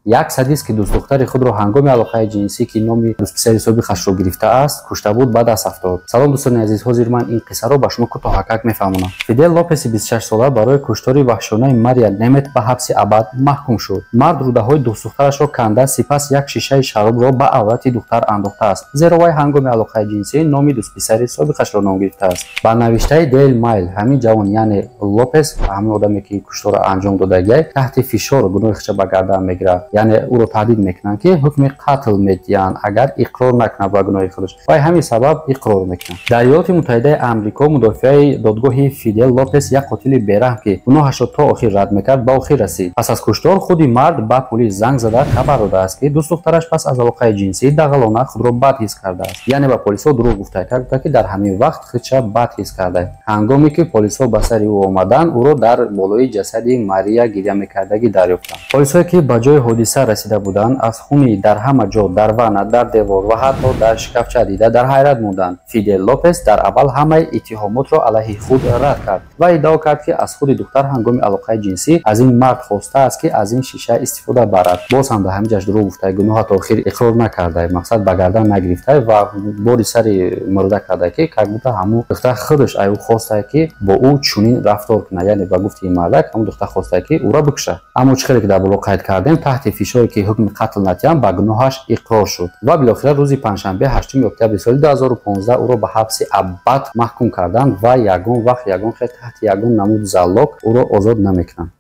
Як садист, ки дӯстдухтари худро ҳангоми алоқаи ҷинсӣ, ки номи дӯстписари собиқашро гирифтааст, кушта буд, ба даст афтод. Салом, дӯстони азиз, ҳозир ман ин қиссаро ба шумо кӯтоҳакак мефаҳмонам. Фидел Лопеси 26 сола барои куштори ваҳшонаи Мария Немет ба ҳабси абад маҳкум шуд. Мард рӯдаҳои дӯстдухтарашро канда, сипас як шишаи шаробро ба аврати духтар андохтааст, зеро вай ҳангоми алоқаи ҷинсӣ номи дӯстписари собиқашро ном гирифтааст. Ба навиштаи Дейл Майл, ҳамин ҷавон, яъне Лопес, ҳамин одаме, ки кушторро анҷом додагиай, таҳти фишор гуноҳи худша ба гардан мегирад, яъне ӯро таҳдид мекунанд, ки ҳукми қатл медиҳанд, агар иқрор накунад ба гуноҳи худаш. Вай ҳамин сабаб иқрор мекунад. Дар Иёлоти Муттаҳидаи Амрико мудофиаи додгоҳи Фидел Лопес, як қотили бераҳм, ки гуноҳашро то охир рад мекард, ба охир расид. Пас аз куштор худи мард ба пулис занг зада, хабар додааст, ки дӯстдухтараш пас аз алоқаи ҷинсӣ дағалона худро бад ҳис кардааст, яъне ба полисҳо дурӯғ гуфта кард, ки дар ҳамин вақт худша бад ҳис кардааст. Ҳангоме ки полисҳо ба сари ӯ омаданд, ӯро дар болои ҷасади Мария гиря мекардагӣ дарёфтанд. Полисҳое, ки ба ҷои ҳодиса расида буданд, аз хуни дар ҳама ҷо, дар ванна, дар девор ва ҳатто дар шикафча дида, дар ҳайрат монданд. Фидел Лопес дар аввал ҳамаи иттиҳомотро алайҳи худ рад кард ва иддао кард, ки аз худи духтар ҳангоми алоқаи ҷинсӣ аз ин мард хостааст, ки аз ин шиша истифода барад. Боз ҳам дар ҳамин ҷаш дурӯғ гуфта, гуноҳа то охир иқрор накарда, мақсад ба гардан нагирифта ва бори сари мурда карда, ки как будто ҳамун духтар худаш ай ӯ хостае, ки бо ӯ чунин рафтор кунад. Яъне ба гуфти ин мардак, ҳамун духтар хостае, ки ӯро бикушад. Аммо чӣ хеле ки дар боло қайд кардем, таҳти фишоре, ки ҳукми қатл натиҳанд, ба гуноҳаш иқрор шуд ва билохира рӯзи панҷшанбе, 8 октябри соли 2015 ӯро ба ҳабси абад маҳкум карданд ва ягон вақт, ягон хел, таҳти ягон намуд залог ӯро озод намекунанд.